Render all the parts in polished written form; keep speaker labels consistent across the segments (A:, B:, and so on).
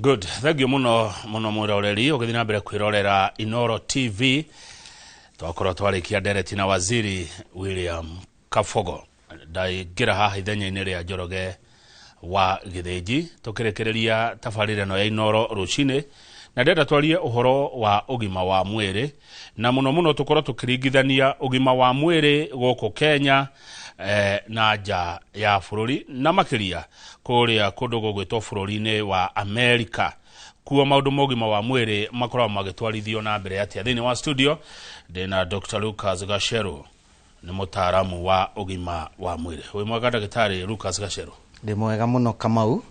A: Good, thank you muno muno mwiroreri ũgĩthiĩ na mbere kwĩrorera Inoro TV. Twakorwo twarĩkia ndereti na Waziri William Kabogo. Ndaingĩra haha ithenya-inĩ rĩa Njoroge wa Gĩthĩnji tũkĩrĩkĩrĩria tabarĩra ĩno ya Inoro rũcinĩ, na ndĩrenda twarie ũhoro wa ũgima wa mwĩrĩ, na mũno mũno tũkorwo tũkĩringithania ũgima wa mwĩrĩ gũkũ Kenya na nja ya bũrũri, na makĩria kũrĩa kũndũ gũgwĩtwo bũrũri-inĩ wa Amerika. Kuo maũndũ ma ũgima wa mwĩrĩ makoragwo magĩtwarithio na mbere atĩa? Thĩinĩ wa studio ndĩna Dr. Lucas Gacheru, nĩ mũtaaramu wa ũgima wa mwĩrĩ. Wĩ mwega, ndagĩtarĩ Lucas Gacheru?
B: Ndĩ mwega mũno, Kamau.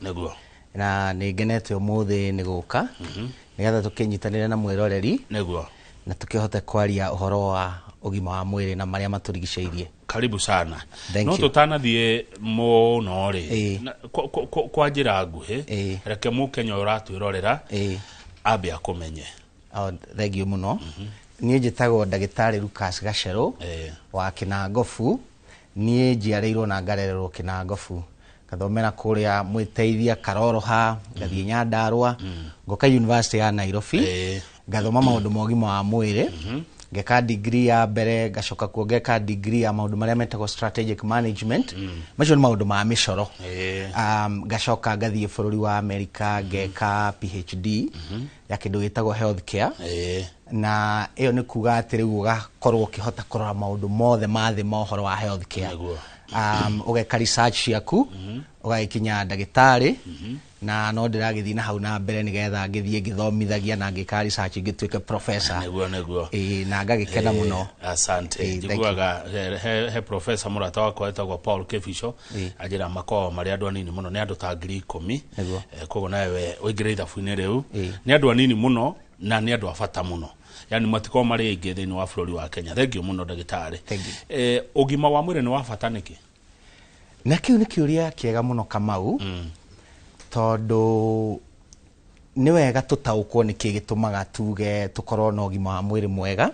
B: Na nĩ ngenete ũmũthĩ nĩ gũka nĩgetha tũkĩnyitanĩre na mwĩroreri na tũkĩhote kwaria ũhoro wa ũgima wa mwĩrĩ na marĩa matũrigicĩirie.
A: Karibu sana.
B: Thank
A: No
B: you.
A: Tũtanathiĩ mũno rĩ, kwa njĩra nguhĩ, reke mũkenya ũyũ ũratwĩrorera ambe akũmenye.
B: Oh, thank you mũno. Niĩ njĩtagwo ndagĩtarĩ Lucas Gacheru wa Kĩnangobu. Niĩ njiarĩirwo na ngarererwo Kĩnangobu, ngathomera kũrĩa Mwĩteithia, Karoroha, ngathiĩ Nyandarũa, ngoka University ya Nairobi, ngathoma maũndũ ma ũgima wa mwĩrĩ, ngeka degree ya mbere, ngacoka kuo ngeka degree ya maũndũ marĩa metagwo strategic management. Macio nĩ maũndũ ma mĩcoro. Ngacoka ngathiĩ bũrũri wa America, ngeka PhD ya kĩndũ gĩtagwo health care, na ĩyo nĩ kuga atĩ rĩu ũgakorwo ũkĩhota kũrora maũndũ mothe ma thĩ ma ũhoro wa health care. Ũgeka research ciaku, ũgagĩkinya ndagĩtarĩ, na no ndĩragĩthiĩ na hau na mbere nĩgetha ngĩthiĩ ngĩthomithagia na ngĩka research ngĩtuĩke professor.
A: Nĩguo nĩguo.
B: Ĩĩ, na ngagĩkena mũno.
A: Asante.
B: Ĩĩ, thank you.
A: Njiguaga he professor mũrata wakwa wetagwo Paul Kibico anjĩra makoragwo marĩ andũ anini mũno, nĩ andũ ta 10,000. Koguo nawe ũingĩre ithabu-inĩ rĩu. Nĩ andũ anini mũno na nĩ andũ a bata mũno, yani matikorwo marĩ aingĩ thĩinĩ wa bũrũri wa Kenya. Thank you mũno, ndagĩtarĩ.
B: Thank you.
A: Ũgima wa mwĩrĩ nĩ wa bata nĩkĩ?
B: Na kĩu nĩ kĩũria kĩega mũno, Kamau, tondũ nĩ wega tũtaũkwo nĩ kĩ gĩtũmaga tuge tũkorwo na ũgima wa mwĩrĩ mwega,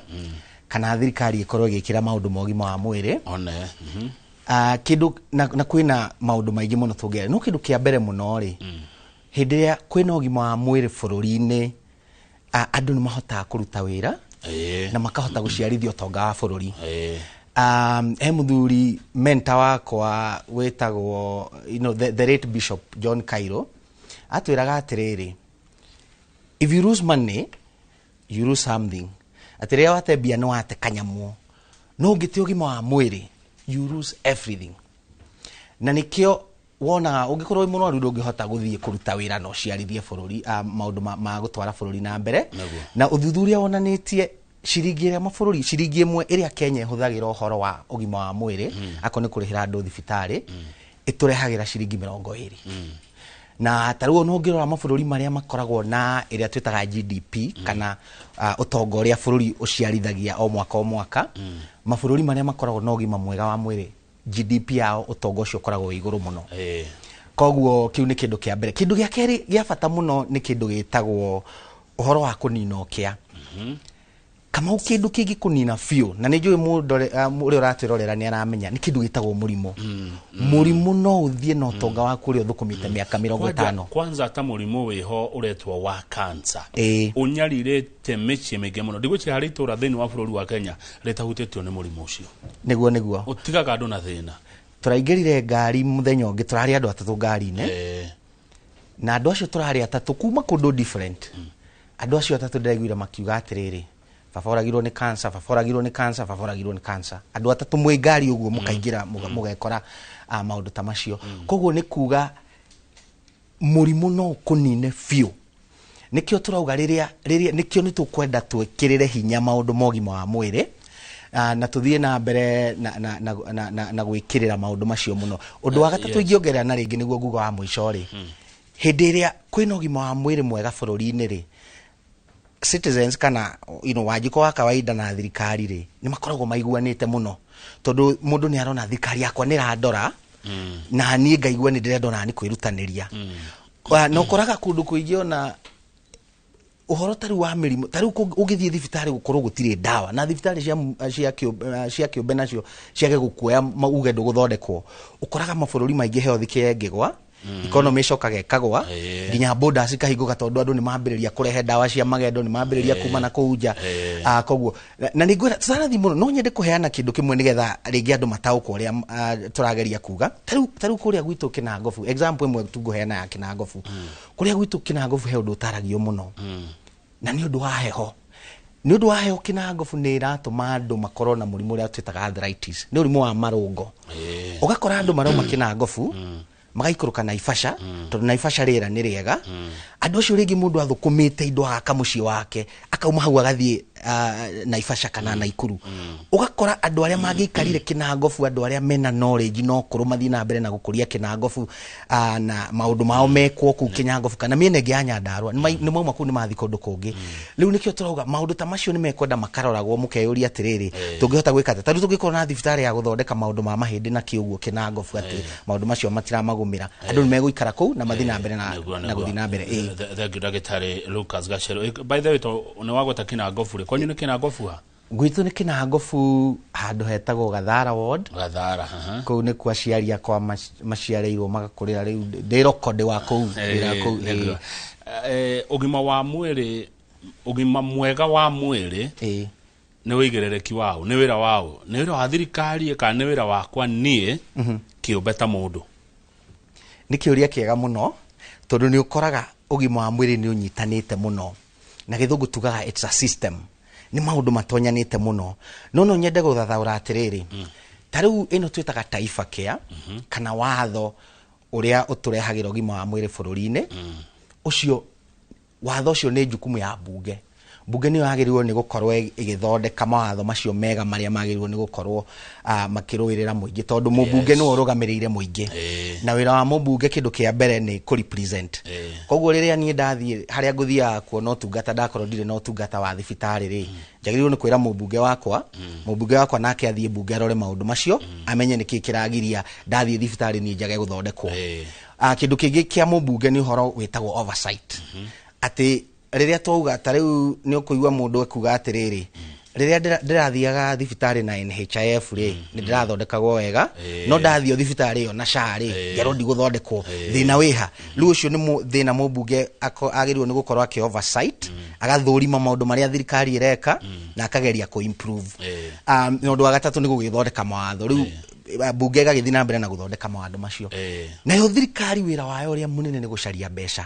B: kana thirikari ĩkorwo ĩgĩkĩra maũndũ ma ũgima wa mwĩrĩ.
A: One.
B: Kĩndũ na kwĩna maũndũ maingĩ mũno tũngĩaria, no kĩndũ kĩa mbere mũno rĩ, hĩndĩ ĩrĩa kwĩna ũgima wa mwĩrĩ bũrũri-inĩ, andũ nĩ mahotaga kũruta wĩra na makahota gũciarithia ũtonga wa bũrũri. He mũthuri mentor wakwa wĩtagwo the late Bishop John Cairo, atwĩraga atĩrĩrĩ, "If you lose money, you lose something," atĩ rĩrĩa wate mbia nĩ wate kanyamũ, no ũngĩte ũgima wa mwĩrĩ, you lose everything. Na nĩkĩo wonaga ũngĩkorwo wĩ mũrwaru, ndũngĩhota gũthiĩ kũruta wĩra na ũciarithie bũrũri, maũndũ ma gũtwara bũrũri na mbere. Na ũthuthuria wonanĩtie ciringi ĩrĩa mabũrũri, ciringi ĩmwe ĩrĩa Kenya ĩhũthagĩra ũhoro wa ũgima wa mwĩrĩ, akorwo nĩ kũrĩhĩra andũ thibitarĩ, ĩtũrehagĩra ciringi 20. Na ta rĩu ona ũngĩrora mabũrũri marĩa makoragwo na ĩrĩa twĩtaga GDP, kana ũtonga ũrĩa bũrũri ũciarithagia o mwaka o mwaka, mabũrũri marĩa makoragwo na ũgima mwega wa mwĩrĩ, GDP yao, ũtonga ũcio ũkoragwo wĩ igũrũ mũno. Koguo kĩu nĩ kĩndũ kĩa mbere. Kĩndũ gĩa kerĩ gĩa bata mũno nĩ kĩndũ gĩtagwo ũhoro wa kũnina ũkĩa. Kamau, kĩndũ kĩngĩ kũnina biũ, na nĩ njũĩ ũrĩa ũratwĩrorera nĩ aramenya, nĩ kĩndũ gĩtagwo mũrimũ. Mũrimũ no ũthiĩ na ũtonga waku ũrĩa ũthũkũmĩte mĩaka mĩrongo ĩtano.
A: Kwanza ta mũrimũ wĩho ũretwo wa cancer, ũnyarirĩte mĩciĩ mĩingĩ mũno. Ndigwĩciria harĩ itũra thĩinĩ wa bũrũri wa Kenya rĩtahutĩtio nĩ mũrimũ ũcio.
B: Nĩguo nĩguo.
A: Ũtigaga andũ na thĩna.
B: Tũraingĩrire ngari mũthenya ũngĩ, tũrarĩ andũ atatũ ngari-inĩ, na andũ acio tũrarĩ atatũ kuma kũndũ different. Andũ acio atatũ ndĩraiguire makiuga atĩrĩrĩ, "Baba oragirwo nĩ cancer, baba oragirwo nĩ cancer, baba oragirwo nĩ cancer." Andũ atatũ mwĩ ngari ũguo mũkaingĩra mũgekora maũndũ ta macio. Koguo nĩ kuga mũrimũ no ũkũnine biũ. Nĩkĩo tũrauga rĩrĩa nĩkĩo nĩ tũkwenda twĩkĩrĩre hinya maũndũ ma ũgima wa mwĩrĩ, na tũthiĩ na mbere na gwĩkĩrĩra maũndũ macio mũno. Ũndũ wa gatatũ ingĩongerera na rĩngĩ nĩguo nguga wa mũico rĩ, hĩndĩ ĩrĩa kwĩna ũgima wa mwĩrĩ mwega bũrũri-inĩ rĩ, citizens kana wanjikũ wa kawaida na thirikari rĩ, nĩ makoragwo maiguanĩte mũno, tondũ mũndũ nĩ arona thirikari yakwa nĩ ĩrandora, na niĩ ngaigua nĩ ndĩrenda ona nĩ kwĩrutanĩria. Na ũkoraga kũndũ kũingĩ ona ũhoro ta rĩu wa mĩrimũ, ta rĩu ũngĩthiĩ thibitarĩ gũkorwo gũtirĩ ndawa, na thibitarĩ cia kĩũmbe nacio ciage gũkuoya uge ndũgũthondekwo, ũkoraga mabũrũri maingĩ health care ĩngĩgwa. Economy ĩcokaga ĩkagwa, nginya borders ikahingũka, tondũ andũ nĩ mambĩrĩria kũrehe ndawa cia magendo, nĩ mambĩrĩria kuma na kũu nja. Koguo na nĩ ngwĩra tũtarathiĩ mũno, no nyende kũheana kĩndũ kĩmwe nĩgetha rĩngĩ andũ mataũkwo ũrĩa tũrageria kuga. Tarĩu kũrĩa gwitũ Kĩnangobu, example ĩmwe tu ngũheana ya Kĩnangobu, kũrĩa gwitũ Kĩnangobu he ũndũ ũtaragio mũno, na nĩ ũndũ wa heho. Nĩ ũndũ wa heho Kĩnangobu nĩ ĩratũma andũ makorwo na mũrimũ ũrĩa twĩtaga arthritis, nĩ mũrimũ wa marũngo. Ũgakora andũ marauma Kĩnangobu magaikũrũka Naivasha, tondũ Naivasha rĩera nĩ rĩega. Andũ acio rĩngĩ mũndũ athũkũmĩte indo agaka mũciĩ wake, akauma hau agathiĩ Naivasha kana Naikuru. Ũgakora andũ arĩa mangĩikarire Kĩnangobu, andũ arĩa mena knowledge no kũrũ mathiĩ na mbere na gũkũria Kĩnangobu, na maũndũ mao mekwo kũu Kĩnangobu kana mĩena ĩngĩ ya Nyandarua, nĩ mauma kũu, nĩ mathiĩ kũndũ kũngĩ. Rĩu nĩkĩo tũrauga maũndũ ta macio nĩ mekwenda makaroragwo, mũkeyũria atĩrĩrĩ, tũngĩhota gwĩka atĩa? Tarĩu tũngĩkorwo na thibitarĩ ya gũthondeka maũndũ ma mahĩndĩ na kĩũguo Kĩnangobu, atĩ maũndũ macio matiramagũmĩra, andũ nĩ megũikara kũu na mathiĩ na mbere na na gũthiĩ na mbere.
A: Thank you, Ndagĩtarĩ Lucas Gacheru. By the way, to nĩ wagweta Kĩnangobu rĩ, kwanyu nĩ Kĩnangobu ha?
B: Gwitũ nĩ Kĩnangobu, handũ hetagwo Gathara ward.
A: Gathara.
B: Kũu nĩkuo aciari akwa maciarĩirwo magakũrĩra. Rĩu ndĩ roko ndĩ wa kũu, ndĩ kũu.
A: Nĩguo. Ũgima wa mwĩrĩ, ũgima mwega wa mwĩrĩ nĩ wĩigĩrĩrĩki waũ? Nĩ wĩra waũ? Nĩ wĩra wa thirikari kana nĩ wĩra wakwa niĩ kĩũmbe ta mũndũ?
B: Nĩ kĩũria kĩega mũno, tondũ nĩ ũkoraga ũgima wa mwĩrĩ nĩ ũnyitanĩte mũno na gĩthũngũ tugaga it's a system, nĩ maũndũ matonyanĩte mũno. No nyende gũthathaũra atĩrĩrĩ, ta rĩu ĩno twĩtaga Taifa Care, kana watho ũrĩa ũtũrehagĩra ũgima wa mwĩrĩ bũrũri-inĩ ũcio, watho ũcio nĩ jukumu ya mbunge. Mbunge nĩyo yagĩrĩirwo nĩ gũkorwo ĩgĩthondeka mawatho macio mega marĩa magĩrĩirwo nĩ gũkorwo makĩrũĩrĩra mũingĩ, tondũ mũmbunge nĩwe ũrũgamĩrĩire mũingĩ, na wĩra wa mũmbunge kĩndũ kĩa mbere nĩ kũ represent. Koguo rĩrĩa niĩ ndathiĩ harĩa ngũthiaga kuona ũtungata, ndakorwo ndirĩ na ũtungata wa thibitarĩ rĩ, njagĩrĩirwo nĩ kwĩra mũmbunge wakwa, mũmbunge wakwa nake athiĩ mbunge arore maũndũ macio, amenye nĩkĩ kĩragiria ndathiĩ thibitarĩ niĩ njage gũthondekwo. Kĩndũ kĩngĩ kĩa mũmbunge nĩ ũhoro wĩtagwo oversight, atĩ rĩrĩa twauga ta rĩu nĩ ũkũigua mũndũ ekuga atĩrĩrĩ, rĩrĩa ndĩrathiaga thibitarĩ na NHIF rĩ, nĩ ndĩrathondekagwo wega, no ndathiĩ o thibitarĩ ĩyo na SHA rĩ, ngerwo ndigũthondekwo, thĩna wĩha? Rĩu ũcio nĩ thĩna mũmbunge agĩrĩirwo nĩ gũkorwo akĩ oversight, agathũrima maũndũ marĩa thirikari ĩreka na akageria kũ improve. Na ũndũ wa gatatũ nĩ gũgĩthondeka mawatho. Rĩu mbunge ĩgagĩthiĩ na mbere na gũthondeka mawatho macio. Nayo thirikari wĩra wayo ũrĩa mũnene nĩ gũcaria mbeca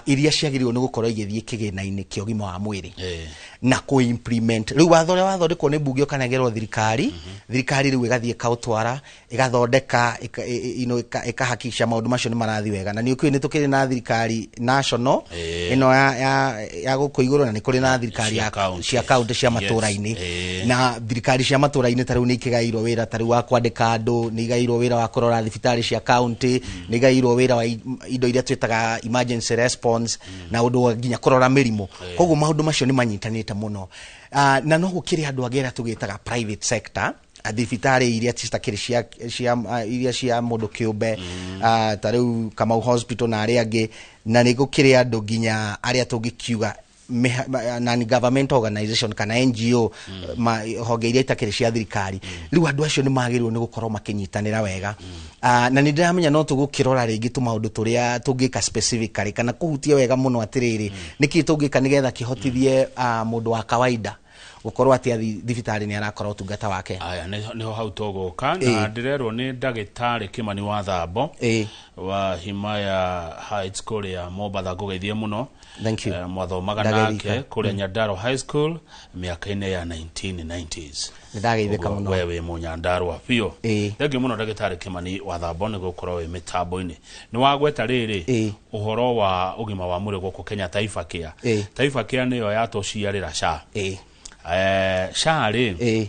B: iria ciagĩrĩirwo nĩ gũkorwo igĩthiĩ kĩgĩna-inĩ kĩa ũgima wa mwĩrĩ na kũ implement rĩu watho ũrĩa wathondekwo nĩ mbunge ũkanegerwo thirikari. Thirikari rĩu ĩgathiĩ ĩkaũtwara, ĩgathondeka, ĩkahakikisha maũndũ macio nĩ marathiĩ wega. Na nĩ ũkĩũĩ nĩ tũkĩrĩ na thirikari national ĩno ya gũkũ igũrũ, na nĩ kũrĩ na thirikari
A: cia
B: ya
A: county.
B: Cia county, cia matũra-inĩ. Na thirikari cia matũra-inĩ ta rĩu nĩ ikĩgaĩirwo wĩra ta rĩu wa kwandĩka andũ, nĩ igaĩirwo wĩra wa kũrora thibitarĩ cia county, nĩ igaĩirwo wĩra wa indo iria twĩtaga emergency response, na ũndũ wa nginya kũrora mĩrimũ. Koguo maũndũ macio nĩ manyitanĩte mũno. Na no gũkĩrĩ andũ angĩ arĩa tũgĩtaga private sector, thibitarĩ iria citakĩrĩ cia iria cia mũndũ kĩũmbe, ta rĩu Kamau Hospital na arĩa angĩ. Na nĩ gũkĩrĩ andũ nginya arĩa tũngĩkiuga non government organization kana NGO, honge iria itakĩrĩ cia thirikari. Rĩu andũ acio nĩ magĩrĩirwo nĩ gũkorwo makĩnyitanĩra wega. Na nĩ ndĩramenya no tũgũkĩrora rĩngĩ tũmaũndũ tũrĩa tũngĩka specifically kana kũhutia wega mũno atĩrĩrĩ, nĩkĩ tũngĩka nĩgetha kĩhotithie mũndũ wa kawaida gũkorwo atĩ athi thibitarĩ nĩ arakora ũtungata wake.
A: Aya, nĩho hau tũgũka na ndĩrerwo nĩ ndagĩtarĩ Kĩmani wa Thambo wa Himaya Heights kũrĩa Mombatha. Ngũgeithie mũno.
B: Thank you.
A: Mwathomaga
B: Ndageithĩka.
A: nake kũrĩa Nyandarua High School mĩaka-inĩ ya 1990s.
B: Nĩ ndageithĩka
A: Ũguo
B: mũno.
A: we wĩ mũnyandarua biũ. Thengiũ mũno, ndagĩtarĩ Kĩmani wa Thambo, nĩ gũkorwo wĩ mĩtambo-inĩ. Nĩ wagweta rĩrĩ ũhoro wa ũgima wa mwĩrĩ gũkũ Kenya, Taifa Care. Taifa Care nĩyo yatũciarĩra SHA. SHA rĩ,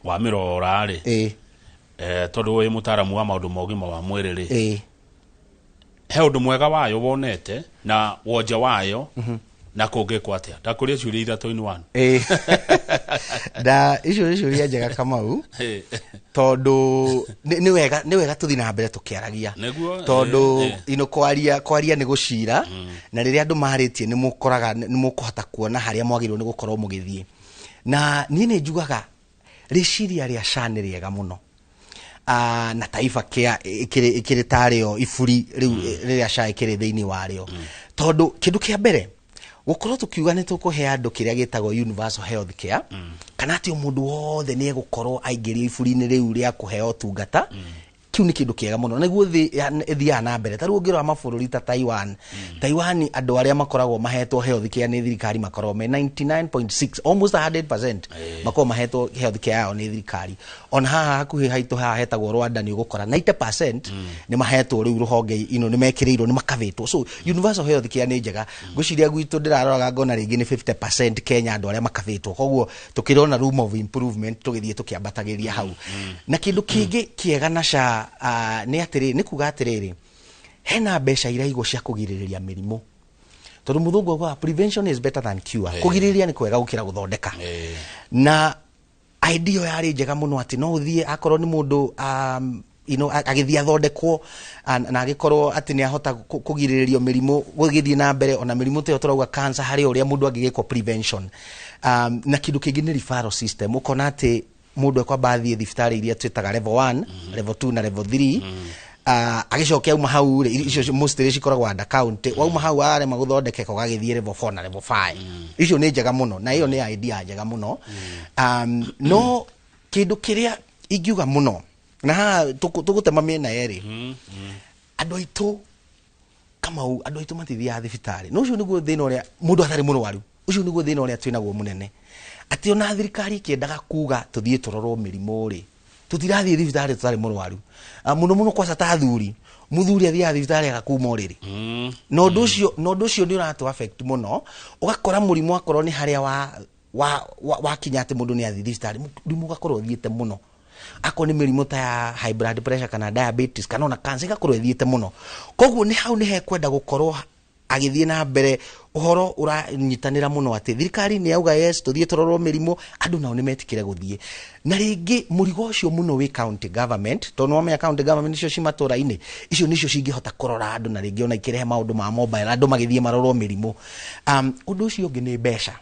A: wamĩrora rĩ, tondũ wĩ mũtaaramu wa maũndũ ma ũgima wa mwĩrĩ rĩ, he ũndũ mwega wayo wonete na wonje wayo na kũngĩkwo atĩa? Ndakũria ciũria ithatũ in one.
B: Da icio nĩ ciũria njega, Kamau, tondũ nĩ wega tũthiĩ na mbere tũkĩaragia, tondũ kwaria nĩ gũcira, na rĩrĩa andũ marĩtie nĩ mũkoraga nĩ mũkũhota kuona harĩa mwagĩrĩirwo nĩ gũkorwo mũgĩthiĩ. Na niĩ nĩ njugaga rĩciria rĩa SHA nĩ rĩega mũno. Na Taifa Care ĩkĩrĩ tarĩo iburi rĩu rĩrĩa SHA ĩkĩrĩ thĩinĩ warĩo, tondũ kĩndũ kĩa mbere gũkorwo tũkiuga nĩ tũkũhe andũ kĩrĩa gĩtagwo universal health care, kana atĩ o mũndũ wothe nĩ egũkorwo aingĩrio iburi-inĩ rĩu rĩa kũheo ũtungata, kiu nĩ kĩndũ kĩega mũno nĩguo thĩ ĩthiaga na mbere. Ta rĩu ũngĩrora mabũrũri ta Taiwan, Taiwan andũ arĩa makoragwo mahetwo health care nĩ thirikari makoragwo me 99.6, almost 100% makoragwo mahetwo health care yao nĩ thirikari. Ona haha hakuhĩ haitũ haha hetagwo Rwanda, nĩ ũgũkora 90% nĩ mahetwo rĩu rũhonge ino nĩ mekĩrĩirwo, nĩ makavĩtwo. So universal health care nĩ njega. Ngwĩciria gwitũ ndĩraroraga ngona rĩngĩ nĩ 50% Kenya andũ arĩa makavĩtwo, koguo tũkĩrona room of improvement tũgĩthiĩ tũkĩambatagĩria hau. Na kĩndũ kĩngĩ kĩega na SHA nĩ atĩrĩrĩ, nĩ kuga atĩrĩrĩ, hena mbeca iraigwo cia kũgirĩrĩria mĩrimũ, tondũ mũthũngũ augaga prevention is better than cure. Kũgirĩrĩria nĩ kwega gũkĩra gũthondeka. Na idea ĩyo yarĩ njega mũno atĩ no ũthiĩ akorwo nĩ mũndũ agĩthiĩ athondekwo na agĩkorwo atĩ nĩ ahota kũgirĩrĩrio mĩrimũ gũgĩthiĩ na mbere, ona mĩrimũ ta ĩyo tũrauga cancer, harĩ ũrĩa mũndũ angĩgĩkwo prevention. Na kĩndũ kĩngĩ nĩ referral system, ũkona atĩ mũndũ ekwamba athiĩ thibitarĩ iria twĩtaga level 1, level 2 na level 3. Agĩcoke auma hau rĩ, icio mostly cikoragwo under county, wauma hau arema gũthondekeka ũgagĩthiĩ level 4 na level 5. Icio nĩ njega mũno na ĩyo nĩ idea njega mũno. No kĩndũ kĩrĩa ingiuga mũno na haha tũgũtema mĩena yerĩ, andũ aitũ, Kamau, andũ aitũ matithiaga thibitarĩ, no ũcio nĩguo thĩna ũrĩa mũndũ atarĩ mũrwaru, ũcio nĩguo thĩna ũrĩa twĩnaguo mũnene, atĩ ona thirikari ĩkĩendaga kuga tũthiĩ tũrorwo mĩrimũ rĩ, tũtirathiĩ thibitarĩ tũtarĩ mũrwaru. Mũno mũno kwaca ta athuri, mũthuri athiaga thibitarĩ agakuma ũrĩrĩ. Na ũndũ ũcio nĩ ũratũ affect mũno, ũgakora mũrimũ akorwo nĩ harĩa wa wakinya atĩ mũndũ nĩ athiĩ thibitarĩ, mũrimũ ũgakorwo ũthiĩte mũno, akorwo nĩ mĩrimũ ta ya high blood pressure kana diabetes kana ona cancer ĩgakorwo ĩthiĩte mũno. Koguo nĩ hau nĩ hekwenda gũkorwo agĩthiĩ na mbere ũhoro ũranyitanĩra mũno, atĩ thirikari nĩ yauga yes, tũthiĩ tũrorwo mĩrimũ, andũ nao nĩ metikĩre gũthiĩ. Na rĩngĩ mũrigo ũcio mũno wĩ county government, tondũ nĩwamenya county government icio ci matũra-inĩ, icio nĩcio cingĩhota kũrora andũ na rĩngĩ ona ikĩrehe maũndũ ma mobile, andũ magĩthiĩ marorwo mĩrimũ. Ũndũ ũcio ũngĩ nĩ mbeca.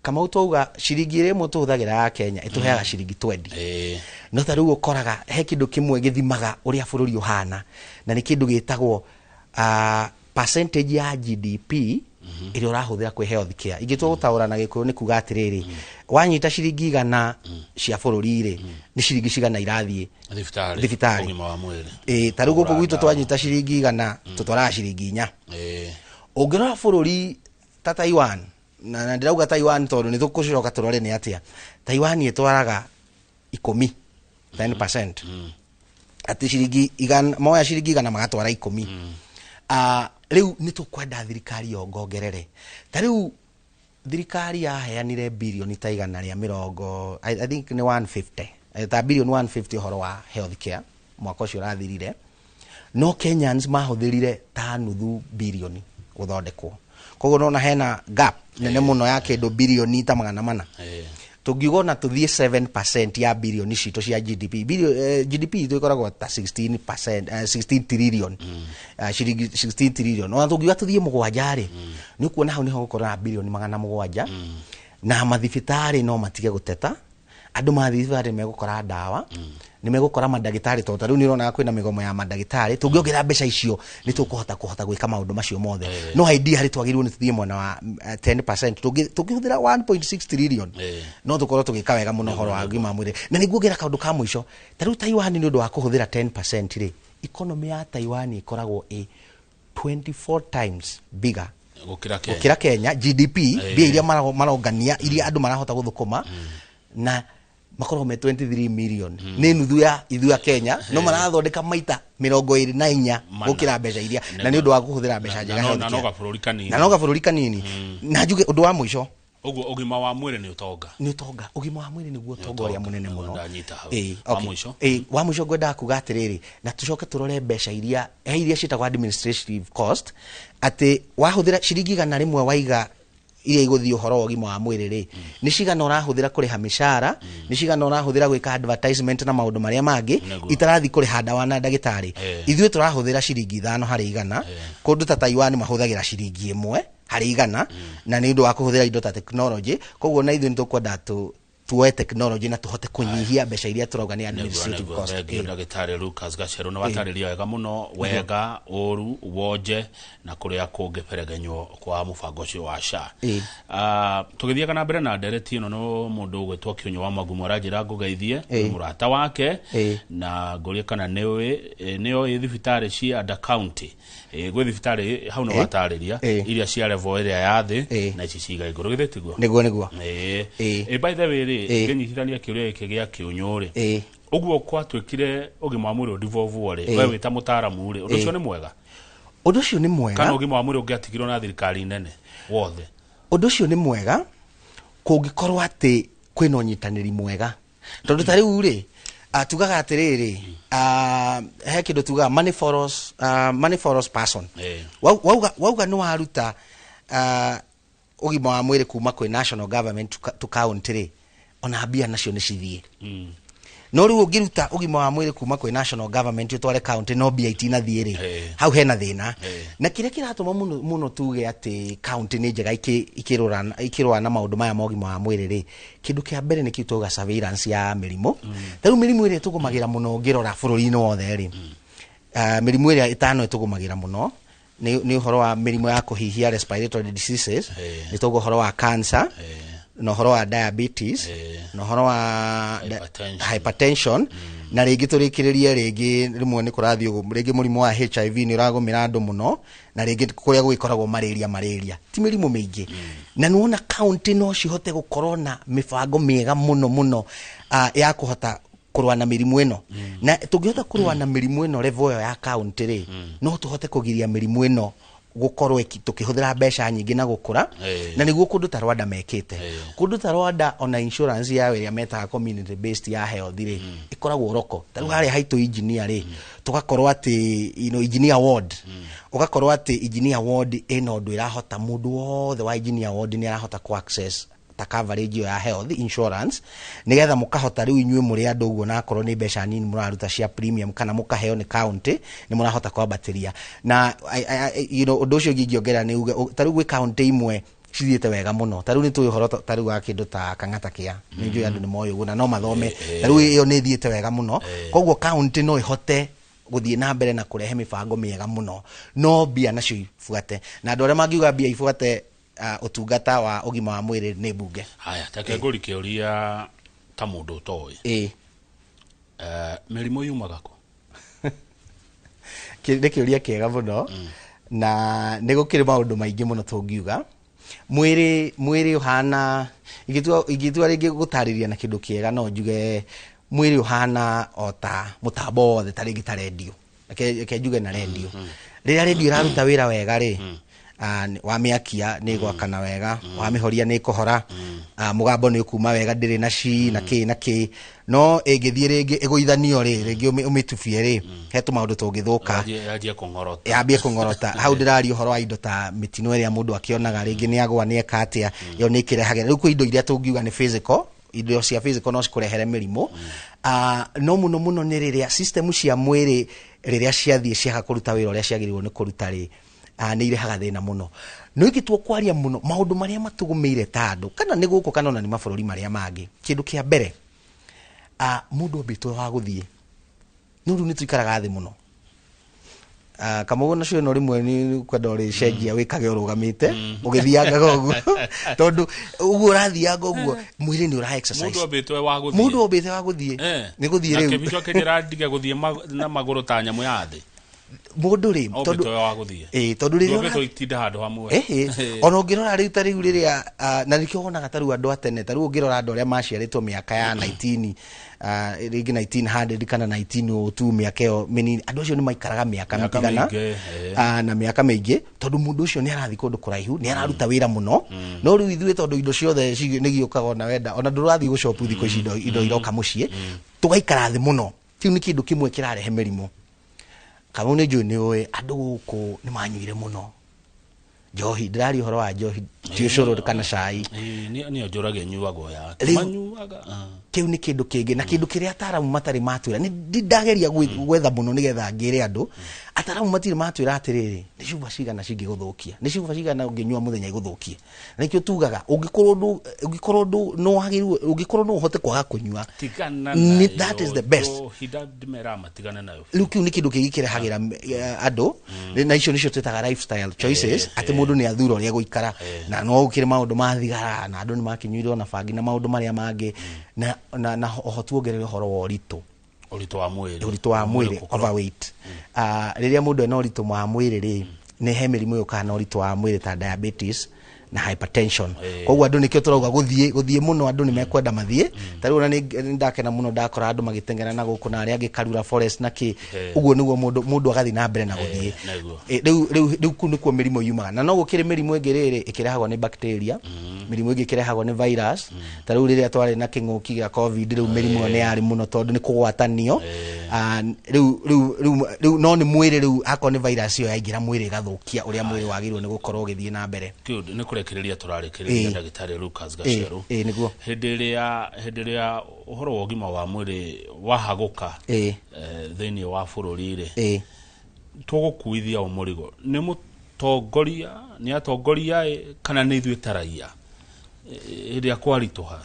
B: Kamau, twauga ciringi ĩrĩa ĩmwe tũhũthagĩra ya Kenya ĩtũheaga ciringi 20. No ta rĩu ũkoraga he kĩndũ kĩmwe gĩthimaga ũrĩa bũrũri ũhana, na nĩ kĩndũ gĩtagwo percentage ya GDP ĩrĩa ũrahũthĩra kwĩ health care. Ingĩtua gũtaũra na Gĩkũyũ nĩ kuga atĩrĩrĩ, wanyita ciringi 100 cia bũrũri rĩ, nĩ ciringi cigana irathiĩ
A: thibitarĩ,
B: thibitarĩ?
A: Ũgima wa mwĩrĩ.
B: Ĩ, ta rĩu gũkũ
A: Kũgũra
B: gwitũ
A: ndawa.
B: Twanyita ciringi 100 tũtwaraga ciringi 4. Ũngĩrora bũrũri ta Taiwan, na ndĩrauga Taiwan tondũ nĩ tũkũcoka tũrore nĩ atĩa Taiwan ĩtwaraga 10, 10%, atĩ ciringi 100 moya ciringi 100 magatwara 10. Rĩu nĩ tũkwenda thirikari yongongerere. Ta rĩu thirikari yaheanire birioni ta 120, I think nĩ 150, ta birioni 150 ũhoro wa health care mwaka ũcio ũrathirire, no Kenyans mahũthĩrire ta nuthu birioni gũthondekwo. Koguo nona hena gap nene mũno ya kĩndũ birioni ta 400. Tũngiuga ona tũthiĩ 7% ya birioni citũ cia GDP, GDP itũ ĩkoragwo ta 16%, 16 trillion, ciringi 16 trillion, ona tũngiuga tũthiĩ 7 rĩ, nĩ ũkuona hau nĩho gũkorwo na birioni 700, na mathibitarĩ no matige gũteta. Andũ mathiĩ thibitarĩ megũkora ndawa, nĩ megũkora mandagĩtarĩ, tondũ ta rĩu nĩ ũronaga kwĩna mĩgomo ya mandagĩtarĩ. Tũngĩongerera mbeca icio nĩ tũkũhota kũhota gwĩka maũndũ macio mothe. No idea harĩ twagĩrĩirwo nĩ tũthiĩ mwena wa 10%. Tũngĩhũthĩra 1.6 trillion, no tũkorwo tũgĩka wega mũno ũhoro wa ũgima wa mwĩrĩ. Na nĩguo kaũndũ ka mũico, ta rĩu Taiwan nĩ ũndũ wa kũhũthĩra 10% rĩ, economy ya Taiwan ĩkoragwo ĩ 24 times bigger
A: gũkĩra Kenya.
B: Gũkĩra Kenya GDP, mbia iria marongania, iria andũ marahota gũthũkũma, na makoragwo me 23 million, nĩ nuthu ya ithuĩ a Kenya, no marathondeka maita 24
A: Mana.
B: gũkĩra mbeca iria, na nĩ ũndũ wa kũhũthĩra mbeca njega
A: Na no
B: healthcare.
A: gabũrũri kanini.
B: Na no gabũrũri kanini. Na njuge ũndũ wa mũico,
A: Ũguo ũgima wa mwĩrĩ nĩ ũtonga.
B: Nĩ ũtonga, ũgima wa mwĩrĩ nĩguo ũtonga ũrĩa mũnene mũno.
A: Ndanyita hau.
B: Ĩĩ,
A: Wa
B: okay.
A: mũico?
B: Ĩĩ, wa mũico ngwendaga kuga atĩrĩrĩ, na tũcoke tũrore mbeca iria he iria ciĩtagwo administrative cost, atĩ wahũthĩra ciringi 100 waiga iria igũthiĩ ũhoro wa ũgima wa mwĩrĩ rĩ, nĩ cigana ũrahũthĩra kũrĩha mĩcara, nĩ cigana ũrahũthĩra gwĩka advertisement na maũndũ marĩa mangĩ itarathiĩ kũrĩha ndawa na ndagĩtarĩ. Ithuĩ tũrahũthĩra ciringi 5 harĩ 100. Kũndũ ta Taiwan mahũthagĩra ciringi 1 harĩ 100, na nĩ ũndũ wa kũhũthĩra indo ta technology. Koguo na ithuĩ nĩ tũkwenda tũ Tuoe technology na tuhote kunyihia mbeca iria turauga ni administrative cost.
A: Thengiũ ndagĩtarĩ Lucas Gacheru, nĩ watarĩria wega mũno, wega, ũru, wonje na kũrĩa kũngĩberegenywo kwa mũbango ũcio wa SHA. Tũgĩthiaga na mbere na ndereti ĩno, no mũndũ ũgwĩtwo Kĩũnyũ wa Magumo aranjĩra ngũgeithie, mũrata wake, na ngũrie kana nĩũĩ nĩoĩ thibitarĩ cia Under County. Gwĩ thibitarĩ hau nĩ watarĩria iria cia level ĩrĩa ya thĩ na ici ciga igũrũ, githĩ tiguo?
B: Niguo, niguo.
A: By the way rĩ, ngĩnyitithania kĩũria gĩkĩ gĩa Kĩũnyũ rĩ, ũguo gwatuĩkire ũgima wa mwĩrĩ ũdevolvwo rĩ, we wĩ ta mũtaaramu rĩ, ũndũ ũcio nĩ mwega?
B: Ũndũ ũcio nĩ mwega.
A: Kana ũgima wa mwĩrĩ ũngĩatigirwo na thirikari nene wothe?
B: Ũndũ ũcio nĩ mwega kũngĩkorwo atĩ kwĩna ũnyitanĩri mwega, tondũ ta rĩu rĩ, tugaga atĩrĩrĩ, he kĩndũ tugaga money follows, money follows person. Wauga nĩ waruta ũgima wa mwĩrĩ kuma kwĩ national government to county rĩ, ona mbia nacio nĩ cithiĩ. No rĩu ũngĩruta ũgima wa mwĩrĩ kuma kwĩ national government ũtware county no mbia itinathiĩ rĩ, hau hena thĩna. Na kĩrĩa kĩratũma mũno mũno tuge atĩ county nĩ njega ikĩrũa na maũndũ maya ma ũgima wa mwĩrĩ rĩ, kĩndũ kĩa mbere nĩ kĩu tauga surveillance ya mĩrimũ. Ta rĩu mĩrimũ ĩrĩa ĩtũgũmagĩra mũno ũngĩrora bũrũri-inĩ wothe rĩ, mĩrimũ ĩrĩa ĩtano ĩtũgũmagĩra mũno nĩ ũhoro wa mĩrimũ ya kũhihia, respiratory diseases, nĩ tauga ũhoro wa cancer, na ũhoro wa diabetes, na ũhoro wa
A: Hypertension.
B: Hypertension, na rĩngĩ tũrĩkĩrĩrie rĩngĩ rĩmwe nĩ kũrathiĩ ũguo, rĩngĩ mũrimũ wa HIV nĩ ũragũmĩra andũ mũno, na rĩngĩ kũrĩa gũgĩkoragwo malaria ti mĩrimũ mĩingĩ. Na nĩwona county no cihote gũkorwo na mĩbango mĩega mũno mũno, ya kũhota kũrũa na mĩrimũ ĩno. Na tũngĩhota kũrũa na mĩrimũ ĩno level ĩyo ya county rĩ, no tũhote kũgiria mĩrimũ ĩno gũkorwo tũkĩhũthĩra mbeca nyingĩ na gũkũra. Na nĩguo kũndũ ta Rwanda mekĩte. Kũndũ ta Rwanda ona insurance yao ĩrĩa metaga community based ya health rĩ, ĩkoragwo roko. Ta rĩu harĩa haitũ engineer rĩ, tũgakorwo atĩ engineer ward, ũgakorwo atĩ engineer ward ĩna ũndũ ĩrahota, mũndũ wothe wa engineer ward nĩ arahota ku access ta coverage ĩyo ya health insurance, nigetha mũkahota rĩu inyuĩ mũrĩ andũ ũguo, na akorwo nĩ mbeca nini mũraruta cia premium kana mũkaheo nĩ county, nĩ mũrahota kwambatĩria. Na ũndũ ũcio ũngĩ ingĩongerera nĩ uge ta rĩu gwĩ county imwe cithiĩte wega mũno. Ta rĩu nĩ tũĩ ũhoro ta rĩu wa kĩndũ ta Kang'ata Kĩa, nĩ njũĩ andũ nĩ moĩ ũguo na no mathome. Ta rĩu ĩyo nĩ ĩthiĩte wega mũno. Koguo county no ĩhote gũthiĩ na mbere na kũrehe mĩbango mĩega mũno, no mbia nacio ibuate. Na andũ arĩa mangiuga mbia ibuate ũtungata wa ũgima wa mwĩrĩ nĩ mbunge.
A: Haya, take ngũri kĩũria ta mũndũ ũtoĩ. Mĩrimũ yumaga kũ?
B: Nĩ kĩũria kĩega mũno, na nĩ gũkĩrĩ maũndũ maingĩ mũno tũngiuga. Mwĩrĩ ũhana, ingĩtua rĩngĩ gũtarĩria na kĩndũ kĩega, no njuge mwĩrĩ ũhana o ta mũtambo wothe, ta rĩngĩ ta rendio. Reke njuge na rendio. Rĩrĩa rendio ĩraruta wĩra wega rĩ, wamĩakia nĩ ĩgwakana wega, wamĩhoria nĩ ĩkũhora, mũgambo nĩ ũkuma wega, ndĩrĩ na ci na kĩ na kĩ. No ĩngĩthiĩ rĩngĩ ĩgũithanio rĩ, rĩngĩ ũmĩtubie rĩ, he tũmaũndũ tũngĩthũka.
A: Yanjie kũng'orota.
B: Yambie kũng'orota. Hau ndĩraria ũhoro wa indo ta mĩtino ĩrĩa mũndũ akĩonaga, rĩngĩ nĩ agwa, nĩ eka atĩa, ĩyo nĩ ĩkĩrehagĩra. Rĩu kwĩ indo iria tũngiuga nĩ physical, indo cia physical no cikũrehere mĩrimũ. No mũno mũno nĩ rĩrĩa system cia mwĩrĩ rĩrĩa ciathiĩ ciaga kũruta wĩra ũrĩa ciagĩrĩirwo nĩ kũruta rĩ, nĩ irehaga thĩna mũno. No ingĩtua kwaria mũno maũndũ marĩa matũgũmĩire ta andũ, kana nĩ gũkũ kana ona nĩ mabũrũri marĩa mangĩ, kĩndũ kĩa mbere, mũndũ ambĩtwo wa gũthiĩ, no rĩu nĩ tũikaraga thĩ mũno. Kamũgũ nacio ĩno rĩmwe nĩ kwenda ũrĩcenjia wĩkage ũrũgamĩte ũgĩthiangaga ũguo, tondũ ũguo ũrathianga ũguo mwĩrĩ nĩ ũra exercise.
A: Mũndũ ambĩtwo wa gũthiĩ.
B: Mũndũ ambĩte wa gũthiĩ. Nĩ gũthiĩ
A: Na
B: rĩu.
A: kĩbico kĩnjĩra ndige gũthiĩ na magũrũ ta nyamũ ya thĩ.
B: Mũndũ rĩ,
A: Ombĩtwo
B: tondũ
A: wa gũthiĩ.
B: Tondũ rĩrĩa
A: Ndũngĩtwo itinda handũ hamwe.
B: Ona ũngĩrora rĩu ta rĩu rĩrĩa, na nĩkĩo wonaga ta rĩu andũ a tene, ta rĩu ũngĩrora andũ arĩa maciarĩtwo mĩaka ya 19, rĩngĩ 1900 kana 1902, mĩaka ĩyo mĩnini, andũ acio nĩ maikaraga mĩaka
A: Mĩaka
B: mĩtigana,
A: mĩingĩ,
B: na mĩaka mĩingĩ, tondũ mũndũ ũcio nĩ arathiĩ kũndũ kũraihu, nĩ araruta wĩra mũno. No rĩu ithuĩ tondũ indo ciothe nĩ gĩũkaga ona wenda, ona ndũrathiĩ gũcopu thikũ ici, indo iroka mũciĩ, tũgaikara thĩ mũno. Kĩu nĩ kĩndũ kĩmwe kĩrarehe mĩrimũ. Kamau nĩ njũĩ nĩ ũĩ andũ gũkũ nĩ manyuire mũno njohi, ndĩraria ũhoro wa njohi Ti ũcũrũ kana cai.
A: Ĩĩ, niĩ njũragia nyuagwo ya
B: Rĩu-
A: manyuaga. Ah.
B: Kĩu nĩ kĩndũ kĩngĩ na kĩndũ kĩrĩa ataramu matarĩ matwĩra. Nĩ ndageria gwetha mũno nĩgetha ngĩre andũ. Ataramu matirĩ matwĩra atĩrĩrĩ, nĩ cuba cigana cingĩgũthũkia, nĩ cuba cigana ũngĩnyua mũthenya igũthũkie. Na nĩkĩo tugaga ũngĩkorwo ndũ ũngĩkorwo ndũ no wagĩrĩirwo, ũngĩkorwo no ũhote kwaga kũnyua,
A: tigana
B: Nĩ-
A: nayo.
B: That is the best.
A: Njohi ndimeraga matigane nayo.
B: Rĩu kĩu nĩ kĩndũ kĩngĩ kĩrehagĩra andũ, na icio nĩcio twĩtaga lifestyle choices, atĩ mũndũ nĩ athura ũrĩa gũikara, na no gũkĩrĩ maũndũ ma thigara, na andũ nĩ makĩnyuire ona bangi na maũndũ marĩa mangĩ, na oho tuongerere ũhoro wa ũritũ.
A: Ũritũ wa mwĩrĩ.
B: Ũritũ wa mwĩrĩ,
A: gũkorwo-
B: overweight. Rĩrĩa mũndũ ena ũritũ wa mwĩrĩ rĩ, nĩ he mĩrimũ yũkaga na ũritũ wa mwĩrĩ ta diabetes na hypertension. Koguo andũ nĩkĩo tũrauga gũthiĩ mũno, andũ nĩ mekwenda mathiĩ. Ta rĩu ona nĩ ndakena mũno ndakora andũ magĩteng'era na gũkũ na arĩa angĩ Karura Forest na kĩ. Ũguo nĩguo mũndũ agathiĩ na mbere na gũthiĩ.
A: Nĩguo.
B: Rĩu kũu nĩkuo mĩrimũ yumaga. Na no gũkĩrĩ mĩrimũ ĩngĩ rĩrĩ ĩkĩrehagwo nĩ bacteria, mĩrimũ ĩngĩ ĩkĩrehagwo nĩ virus. Ta rĩu rĩrĩa twarĩ na kĩng'ũki gĩa COVID, rĩu mĩrimũ ĩyo nĩ yarĩ mũno tondũ nĩ kũgwatanio. Rĩu no nĩ mwĩrĩ, rĩu akorwo nĩ virus ĩyo yaingĩra mwĩrĩ ĩgathũkia ũrĩa mwĩrĩ wagĩrĩirwo nĩ gũkorwo ũgĩthiĩ na mbere.
A: Good, nĩ kũrekereria tũrarekereria, ndagĩtarĩ Lucas Gacheru.
B: Ĩĩ, nĩguo.
A: Hĩndĩ ĩrĩa ũhoro wa ũgima wa mwĩrĩ wahagũka thĩinĩ wa bũrũri rĩ, tũgũkuithia o mũrigo nĩ mũtongoria, nĩ atongoria ĩ, kana nĩ ithuĩ ta raia? Hĩndĩ ĩrĩa kwaritũha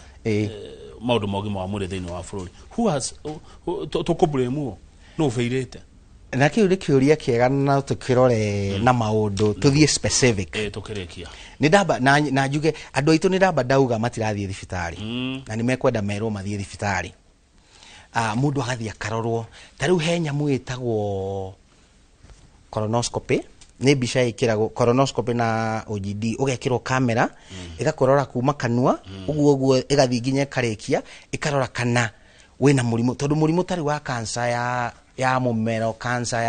A: maũndũ ma ũgima wa mwĩrĩ thĩinĩ wa bũrũri, who has tũkũblame nũ ũbĩirĩte?
B: Na kĩu nĩ kĩũria kĩega na tũkĩrore na maũndũ tũthiĩ specific.
A: Tũkĩrĩkia.
B: Nĩ ndamba na njuge andũ aitũ, nĩ ndamba ndauga matirathiĩ thibitarĩ, na nĩ mekwenda merwo mathiĩ thibitarĩ. Mũndũ agathiĩ akarorwo. Ta rĩu he nyamũ ĩtagwo colonoscopy, nĩ mbica ĩkĩragwo colonoscopy na OGD, ũgekĩrwo kamera ĩgakũrora kuma kanua ũguo ũguo ĩgathiĩ nginya ĩkarĩkia ĩkarora kana wĩna mũrimũ, tondũ mũrimũ tarĩ wa cancer ya mũmero, cancer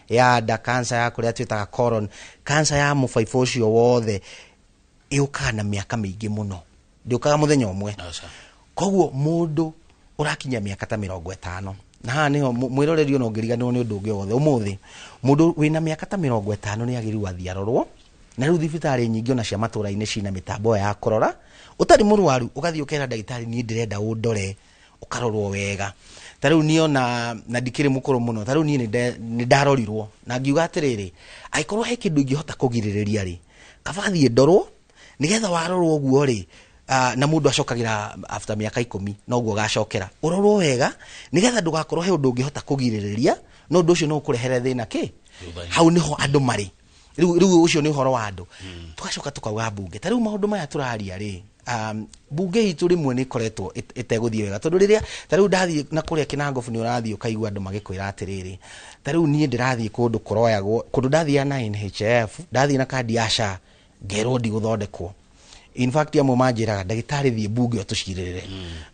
B: ya nda, cancer ya kũrĩa twĩtaga colon, cancer ya mũbaibũ ũcio wothe ĩũkaga na mĩaka mĩingĩ mũno, ndĩũkaga mũthenya ũmwe.
A: Aca.
B: Koguo mũndũ ũrakinyia mĩaka ta 50, na haha nĩho mwĩroreri ona ũngĩriganĩrwo nĩ ũndũ ũngĩ o wothe ũmũthĩ, mũndũ wĩna mĩaka ta 50 nĩ agĩrĩirwo athiĩ arorwo. Na rĩu thibitarĩ nyingĩ ona cia matũra-inĩ cina mĩtambo ĩyo ya kũrora ũtarĩ mũrwaru, ũgathiĩ ũkera ndagĩtarĩ, niĩ ndĩrenda ũndore, ũkarorwo wega. Ta rĩu niĩ ona na ndikĩrĩ mũkũrũ mũno, ta rĩu niĩ nĩ ndarorirwo na ngiuga atĩrĩrĩ, angĩkorwo he kĩndũ ingĩhota kũgirĩrĩria rĩ, kaba thiĩ ndorwo, nĩgetha warorwo ũguo rĩ, na mũndũ acokagĩra after mĩaka 10, noguo ũgacokera ũrorwo wega, nĩgetha ndũgakorwo he ũndũ ũngĩhota kũgirĩrĩria, no ũndũ ũcio no ũkũrehere thĩna kĩ.
A: Thutha-inĩ.
B: Hau nĩho andũ marĩ rĩu ũcio nĩ ũhoro wa andũ. Tũgacoka tũkauga mbunge, ta rĩu maũndũ maya tũraria rĩ, mbunge itũ rĩmwe nĩ ĩkoretwo ĩtegũthiĩ wega, tondũ rĩrĩa ta rĩu ndathiĩ na kũrĩa Kĩnangobu, nĩ ũrathiĩ ũkaigua andũ magĩkwĩra atĩrĩrĩ, ta rĩu niĩ ndĩrathiĩ kũndũ kũroyagwo, kũndũ ndathiaga na NHIF, ndathiĩ na kandi ya SHA ngerwo ndigũthondekwo. In fact, amwe manjĩraga, ndagĩtarĩ, thiĩ mbunge ũtũcirĩrĩre.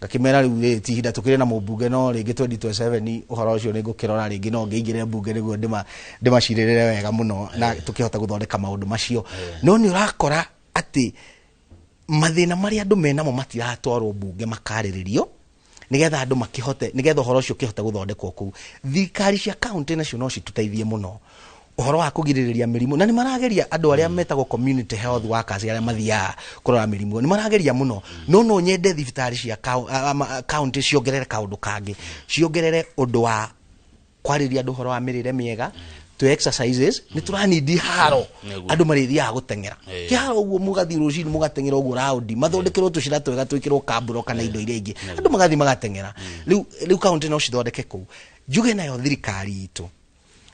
B: Ngakĩmera rĩu rĩ ti ihinda tũkĩrĩ na mũmbunge, no rĩngĩ 2027 ũhoro ũcio nĩ ngũkĩrora rĩngĩ, no ngĩingĩre mbunge nĩguo ndĩmacirĩrĩre wega mũno na tũkĩhota gũthondeka maũndũ macio. No nĩ ũrakora atĩ mathĩna marĩa andũ menamo matiratwarwo mbunge makarĩrĩrio, nigetha andũ makĩhote, nigetha ũhoro ũcio ũkĩhote gũthondekwo kũu. Thirikari cia kaunti nacio no citũteithie mũno ũhoro wa kũgirĩrĩria mĩrimũ, na nĩ marageria. Andũ arĩa metagwo community health workers, arĩa mathiaga kũrora mĩrimũ, nĩ marageria mũno, no nyende thibitarĩ cia kaunti ciongerere kaũndũ kangĩ, ciongerere ũndũ wa kwarĩria andũ ũhoro wa mĩrĩre mĩega, twĩ exercises, nĩ tũranindi haro.
A: Nĩguo.
B: Andũ marĩthiaga gũteng'era kĩharo ũguo, mũgathiĩ rũcinĩ mũgateng'era ũguo raundi, mathondekerwo tũcĩra twega, twĩkĩrwo kamburo kana indo iria ingĩ, andũ magathiĩ magateng'era. Rĩu kaunti no cithondeke kũu. Njuge nayo thirikari itũ,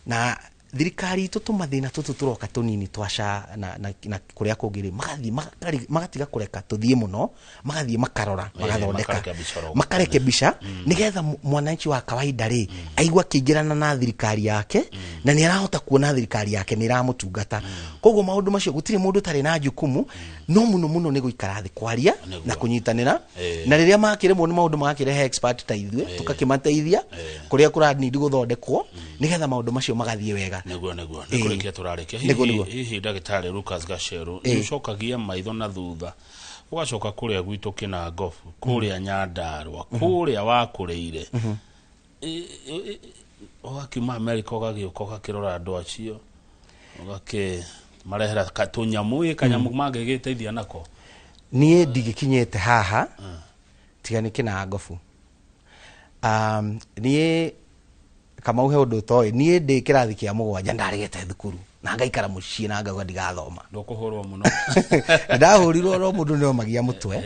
B: na thirikari itũ tũmathĩna tũtũ tũroka tũnini twa SHA na kũrĩa kũngĩ rĩ, magathiĩ magatiga kũreka tũthiĩ mũno, magathiĩ makarora, magathondeka.
A: Makareke mbica oro.
B: Makareke mbica nigetha mwananchi wa kawaida rĩ aigua akĩingĩrana na thirikari yake, na nĩ arahota kuona thirikari yake nĩ ĩramũtungata. Koguo maũndũ macio gũtirĩ mũndũ ũtarĩ na jukumu, no mũno mũno nĩ gũikara thĩ kwaria na kũnyitanĩra. Na rĩrĩa makĩremwo nĩ maũndũ, magakĩrehe expert ta ithuĩ, tũgakĩmateithia kũrĩa kũranindi gũthondekwo, nĩgetha maũndũ macio magathiĩ wega.
A: Nĩguo nĩ kũrĩkia tũrarĩkia.
B: Nĩguo, nĩguo.
A: Hihi ndagĩtarĩ Lucas Gacheru, nĩ ũcokagia maitho na thutha ũgacoka kũrĩa gwitũ Kĩnangobu, kũrĩa Nyandarũa, kũrĩa wakũrĩire, ũgakiuma America ũgagĩũka ũgakĩrora andũ acio ũgakĩ Marehera tũnyamũ kanyamu mangĩgĩteithia nako.
B: Niĩ ndigĩkinyĩte haha tiga nĩ Kĩnangobu. Niĩ Kamau he ũndũ ũtoĩ, niĩ ndĩ kĩrathi kĩa 7 ndaregete thukuru na ngaikara mũciĩ na ngauga ndigathoma.
A: Ndũkũhũrwo mũno.
B: Ndahũrirwo no mũndũ nĩ omagia mũtwe.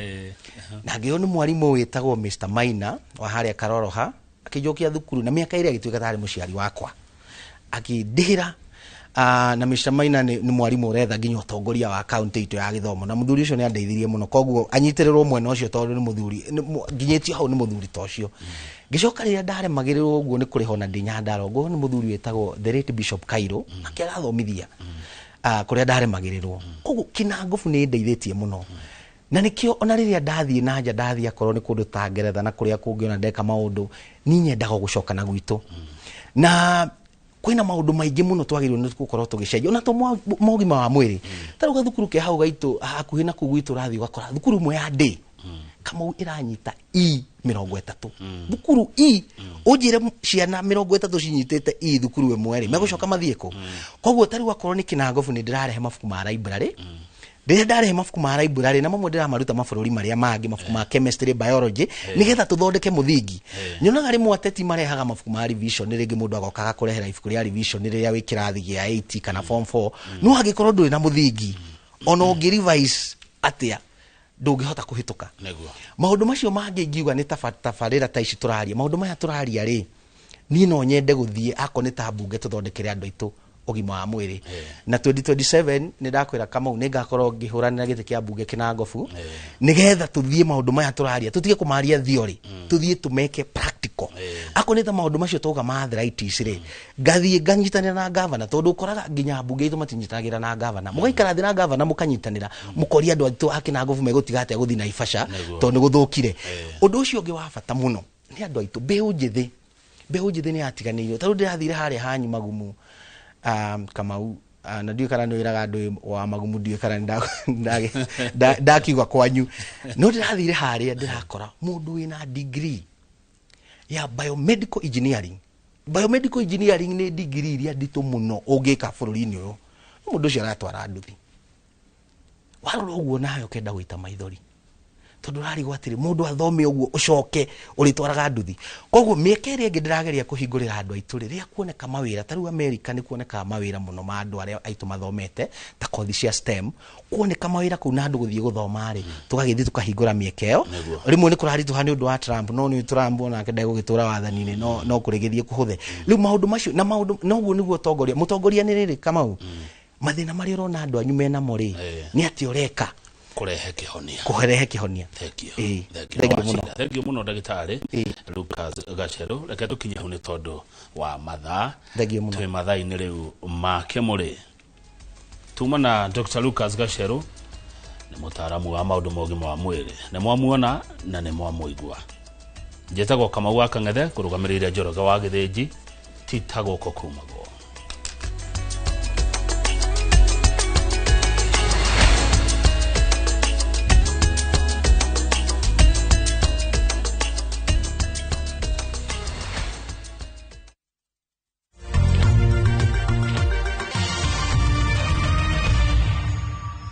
B: Na ngĩo nĩ mwarimũ wĩtagwo Mr. Maina wa harĩa Karoroha, akĩnjokia thukuru na mĩaka ĩrĩa agĩtuĩka tarĩ mũciari wakwa, akĩndĩhĩra. Na Mr. Maina nĩ mwarimũ ũretha nginya ũtongoria wa kaunti itũ ya gĩthomo, na mũthuri ũcio nĩ andeithirie mũno, koguo anyitĩrĩrwo mwena ũcio tondũ nĩ mũthuri nginyĩtio hau nĩ mũthuri ta ũcio. Ngĩcoka rĩrĩa ndaremagĩrĩrwo ũguo nĩ kũrĩhwo na ndĩ Nyandarua, ngorwo nĩ mũthuri wĩtagwo the late Bishop Kairo, nake arathomithia kũrĩa ndaremagĩrĩrwo. Koguo Kĩnangobu nĩ ĩndeithĩtie mũno, na nĩkĩo ona rĩrĩa ndathiĩ na nja, ndathiĩ akorwo nĩ kũndũ ta Ngeretha na kũrĩa kũngĩ ona ndeka maũndũ, niĩ nyendaga gũcoka na gwitũ. Na kwĩna maũndũ maingĩ mũno twagĩrĩirwo nĩ gũkorwo tũgĩcenjia ona to mogima wa mwĩrĩ. Ta rĩu gathukuru ke hau gaitũ hakuhĩ na kũu gwitũ, ũrathiĩ ũgakora thukuru ĩmwe ya day Kamau ĩranyita E 30, thukuru E. Ũnjĩre ciana 30 cinyitĩte E thukuru ĩmwe rĩ, megũcoka mathiĩ kũ? Koguo ta rĩu akorwo nĩ Kĩnangobu, nĩ ndĩrarehe mabuku ma library. Rĩrĩa ndarehe mabuku ma library, na mamwe ndĩramaruta mabũrũri marĩa mangĩ, mabuku ma chemistry, biology, nĩgetha tũthondeke mũthingi. Nyonaga rĩmwe ateti marehaga mabuku ma revision, rĩngĩ mũndũ agoka agakũrehera ibuku rĩa revision rĩrĩa wĩ kĩrathi gĩa 8 kana form 4, no angĩkorwo ndũrĩ na mũthingi, ona ũngĩ revise atĩa ndũngĩhota kũhĩtũka. Maũndũ macio mangĩ ingiuga nĩ tabarĩra ta ici tũraria, maũndũ maya tũraria rĩ, niĩ no nyende gũthiĩ akorwo nĩ ta mbunge tũthondekere andũ aitũ ũgima wa mwĩrĩ. Na 2027 nĩ ndakwĩra Kamau, nĩ ngakorwo ngĩhũranĩra gĩtĩ kĩa mbunge Kĩnangobu, nĩgetha tũthiĩ maũndũ maya tũraria tũtige kũmaria theory, tũthiĩ tũmeke practical. Akorwo nĩ ta maũndũ macio twauga ma arthritis rĩ, ngathiĩ nganyitanĩra na gavana, tondũ ũkoraga nginya mbunge itũ matinyitanagĩra na gavana. Mũgaikara thĩ na gavana, mũkanyitanĩra, mũkoria andũ aitũ a Kĩnangobu megũtiga atĩa gũthiĩ Naivasha tondũ nĩ gũthũkire. Ũndũ ũcio ũngĩ wa bata mũno nĩ andũ aitũ mbeũ njĩthĩ. Mbeũ njĩthĩ nĩ yatiganĩirio. Ta rĩu ndĩrathire harĩa hanyu Magumu, Kamau, na ndiũĩ kana nĩ wĩraga andũ wa Magumu, ndiũĩ kana nĩ ndakiuga kwanyu, no ndĩrathire harĩa ndĩrakora mũndũ wĩna degree ya biomedical engineering. Biomedical engineering nĩ degree iria nditũ mũno ũngĩka bũrũri-inĩ ũyũ. No mũndũ ũcio aratwara nduthi. Warora ũguo nawe ũkenda gũita maithori, tondũ ũrarigwo atĩrĩ, mũndũ athome ũguo ũcoke ũrĩtwaraga nduthi. Koguo mĩeke ĩrĩa ĩngĩ ndĩrageria kũhingũrĩra andũ aitũ rĩ, rĩrĩa kuoneka mawĩra, ta rĩu America nĩ kuonekaga mawĩra mũno ma andũ arĩa aitũ mathomete ta kothi cia STEM, kuoneka mawĩra kũu na andũ gũthiĩ gũthoma rĩ, tũgagĩthiĩ tũkahingũra mĩeke ĩyo. Rĩmwe nĩ kũraritũha nĩ ũndũ wa Trump, no nĩ Trump onake ndegũgĩtũra wathani-inĩ, no kũrĩgĩthiĩ kũhũthe rĩu maũndũ macio na maũndũ. Noguo nĩguo ũtongoria, mũtongoria nĩ rĩrĩ Kamau, mathĩna marĩa ũrona andũ anyu menamo rĩ, nĩ atĩ ũreka
A: kũrehe kĩhonia.
B: Kũrehe kĩhonia.
A: Thank you.
B: Thank you. Thank you mũno.
A: Thank you mũno, ndagĩtarĩ Lucas Gacheru. Reke tũkinye hau nĩ tondũ wa mathaa.
B: Thank you mũno.
A: Twĩ mathaa-inĩ rĩu ma kĩmũrĩ. Tuma na Dr. Lucas Gacheru, nĩ mũtaaramu wa maũndũ ma ũgima wa mwĩrĩ. Nĩ mwamuona na nĩ mwamũigua. Njĩtagwo Kamau wa Kang'ethe, kũrũgamĩrĩire Njoroge wa Gĩthĩnji. Tita gũkũ kumagwo.